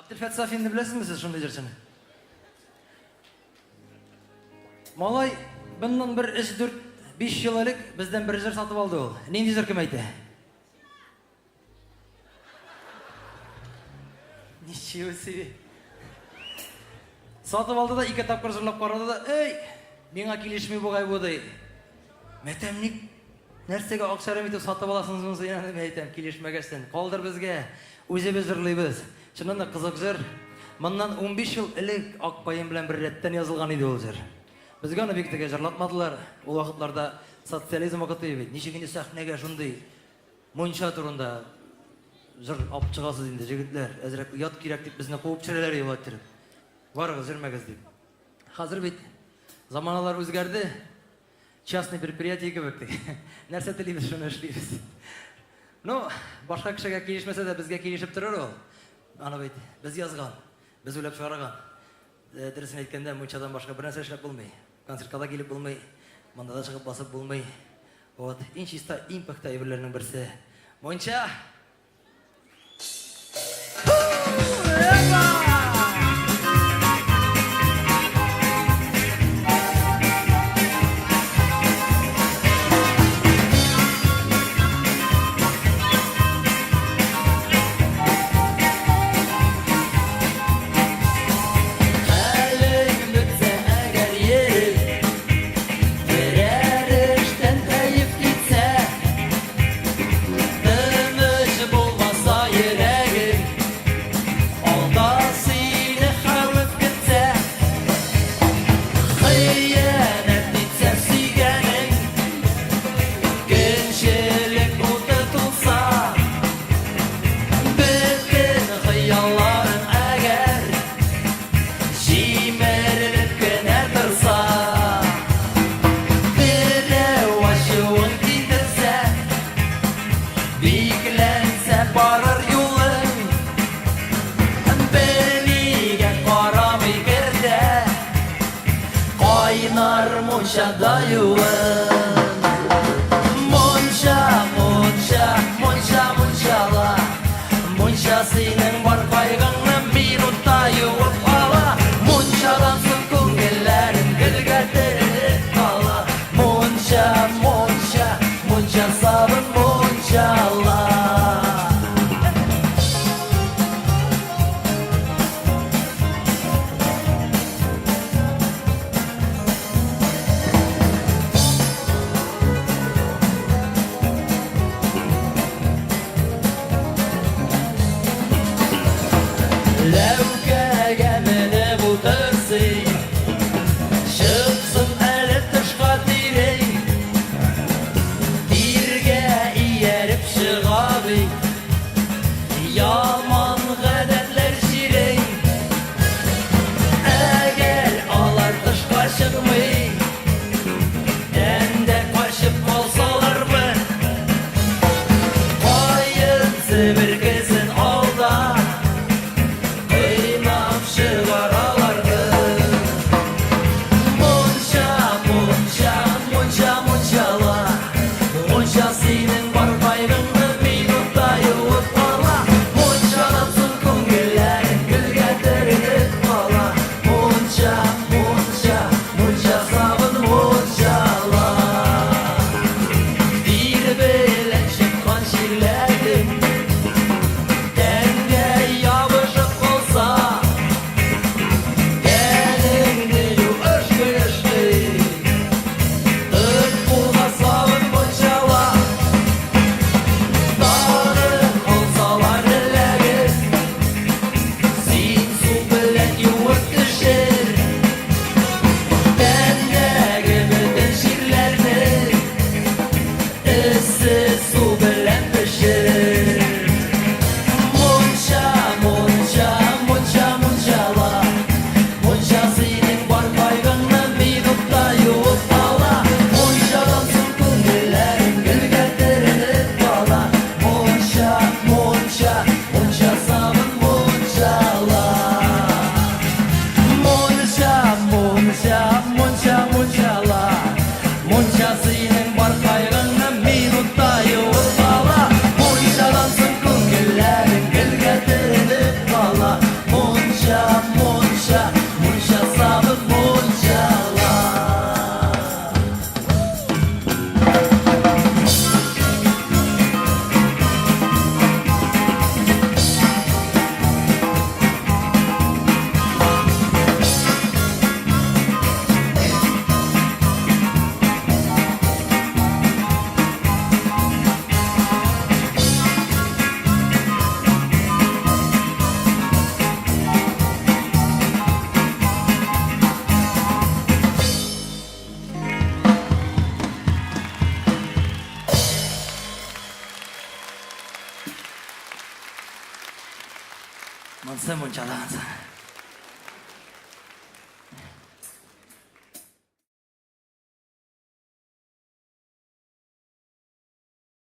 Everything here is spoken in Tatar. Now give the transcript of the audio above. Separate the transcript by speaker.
Speaker 1: Әбделфәт Сафинны беләсезме сез шундый җырчыны? Малай быннан бер 3, 4, 5 ел элек бездән бер җыр сатып алды ул. Нинди җыр кем әйтә? Ничего себе. Сатып алды да ике тапкыр җырлап карады да, эй, миңа килешми бугай бу ди. Мәтәм ник нәрсәгә акча әрәм итеп сатып аласың соң син аны, әйтәм, килешмәгәчтен. Калдыр безгә, үзебез җырлыйбыз. Чыннан да кызык җыр. Моннан 15 ел элек Ак каен белән бер рәттән язылган иде ул җыр. Безгә аны бик тегә җырлатмадылар. Ул вакытларда социализм вакыты бит. Ничек инде сәхнәгә шундый мунча турында җыр алып чыгасыз инде, җегетләр, әзрәк оят кирәк дип безне куып төшерәләр иде болай иттереп. Барыгыз, йөрмәгез дип. Хәзер бит заманалар үзгәрде. Частный предприятие кебек ди. Нәрсә телибез, шуны эшлибез. Ну, башка кешегә килешмәсә дә, безгә килешеп торыр ул. Аны бит без язган, без уйлап чыгарган. Э, дөресен әйткәндә, мунчадан башка бер нәрсә эшләп булмый. Концертка да килеп булмый, монда да чыгып басып булмый. Вот, иң чиста, иң пөхтә әйберләрнең берсе. Мунча! Хәлең бетсә әгәр йөреп, Берәр эштән кәеф китсә, Тыныч булмаса йөрәгең, Алда сине хәвеф көтсә, Хыянәт итсә сөйгәнең, Көнчелек уты тулса, Бөтен хыялларың әгәр Җимерелеп кенә торса, Берәү ачуын китерсә, Бикләнсә барыр юлың, Бернигә карамый кер дә, Кайнар мунчада юын. Мунча, мунча, мунча, мунчала. Мунча синең бар кайгыңны минутта юып ала. Мунчадан соң күңелләрең гөлгә төренеп кала. Мунча, мунча, мунча сабын мунчала. Ләүкәгә менеп утырсый, Чыксын әле тышка тирең. Тиргә ияреп чыга бит Яман гадәтләр чирең. Әгәр алар тышка чыкмый, Тәндә качып калсалармы? Каен себеркесен ал да, Монсы мунчадан соң.